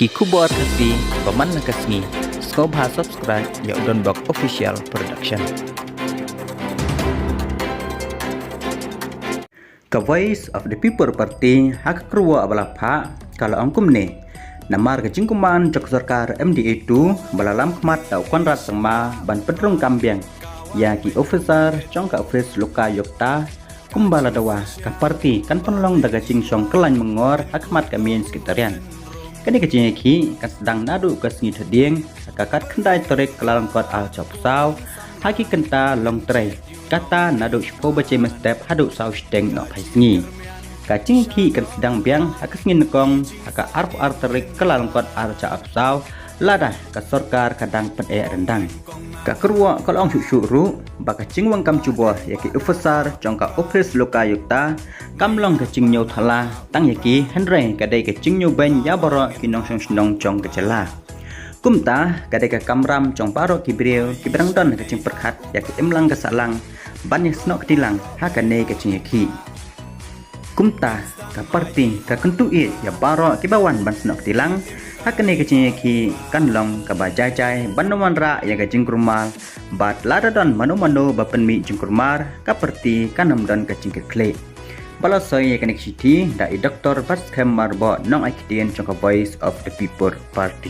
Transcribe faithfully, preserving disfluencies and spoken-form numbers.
Ki khubor Khasi ba man la ka sngi, sngewbha subscribe ïa u Donbok Official Production. Ka Voice of the People Party ha ka kyrwoh ba la phah ka la ong kumne: Namar ka jingkyrmen jong ka sorkar M D A two ba la lam khmat da u Conrad Sangma ban pynrung kam biang ïa ki officer jong ka office Lokayukta, kumba la dawa, ka party kan pynlong da ka jingshong kyllain myngor ha khmat ka main secretariat. Kane ka jingïakhih kan sdang naduh ka sngi Thohdieng, ha ka khatkhyndai tarik Kyllalyngkot arhajar arphew saw, ha ki kynta long trei, kata naduh shiphew baje mynstep haduh saw shiteng nohphai sngi. Ka jingïakhih kan sdang biang ha ka sngi Nyngkong, ha ka arphew ar tarik Kyllalyngkot arhajar arphew saw, lada ka sorkar ka dang pyneh ryndang. Ka kyrwoh ka la ong shuh shuh ruh ba ka jingwang kam jubor ïa ki officer jong ka office Lokayukta kam long ka jingñiew thala tang ïa ki, hynrei ka dei ka jingñiew beiñ ïa baroh ki nongshong shnong jong ka jylla. Kumta ka dei ka kamram jong baroh ki briew kiba dang don ka jingpyrkhat ïa ka imlang ka sahlang ban ïasnoh kti lang ha kane ka jingïakhih. Kumta ka party ka kyntu ïa baroh kiba wan ban snoh kti lang ha kane ka jingïakhih kan long kaba jai jai ban wanrah ïa ka jingkulmar, bad lada don mano mano ba pynmih jingkulmar, ka party kan ym don ka jingkyrkhu. Ba la soi ïa kane ka shithi da i Doktor Batskhem Myrboh, nongai ktien jong ka Voice of the People Party.